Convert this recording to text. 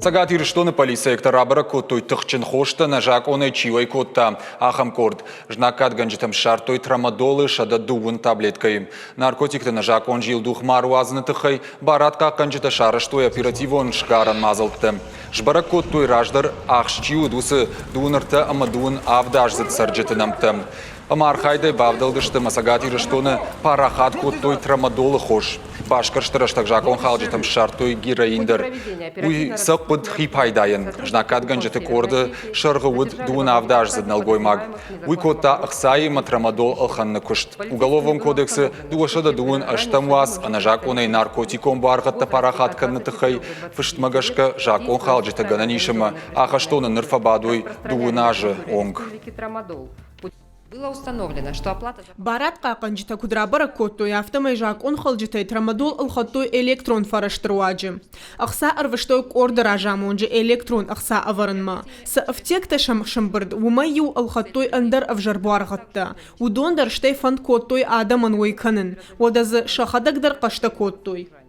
Цӕгат Ирыстоны полицейӕгтӕ рабӕрӕг кодтой тыхджын хостӕ нӕзакъонӕй чи уӕй кодта, ахӕм къорд. Знаггадгӕнджытӕм ссардтой трамадолы 130 таблеткӕйы. Наркотикты нӕзакъон зилдух ма руадзыны тыххӕй барадхъахъхъӕнджытӕ сарӕзтой оперативон сгарӕн мадзӕлттӕ. Сбӕрӕг кодтой, раздӕр ахст чи уыд, уыцы 23 ӕмӕ 27-аздзыд цӕрджыты нӕмттӕ. Ӕмӕ архайдӕй бавдӕлдысты ӕмӕ Цӕгат Ирыстоны парахат кодтой трамадолы хос. Басгӕрсты рӕстӕг закъонхалджытӕм ссардтой героин дӕр. Уый сӕ хъуыд хи пайдайӕн. Знаггадгӕнджыты къорды сӕргъы уыд 27-аздзыд нӕлгоймаг. Уый кодта ӕхцайы трамадол ӕлхӕныны куыст. Уголовон кодексы 228 уац ӕнӕзакъонӕй наркотикон буаргъӕдтӕ парахат кӕныны тыххӕй фыстмӕ гӕсгӕ закъонхалджытӕ гӕнӕн ис ӕмӕ ахӕстоны ныр фӕбадой дыууын азы онг. Было установлено, что оплата Барадхъахъхъӕнджытӕ куыд рабӕрӕг кодтой, афтӕмӕй закъонхалджытӕй трамадол ӕлхӕдтой электрон фӕрӕзты руаджы. Ӕхца ӕрвыстой къорды разамонджы электрон ӕхца ӕвӕрынмӕ. Цы ӕфтиӕгтӕ сӕм сӕмбырд, уымӕй-иу ӕлхӕдтой ӕндӕр ӕвзӕр буаргъӕдтӕ. Уыдон дӕр стӕй фӕнд кодтой адӕмӕн уӕй кӕнын, уӕдӕ дзы сӕхӕдӕг дӕр хъӕстӕ кодтой.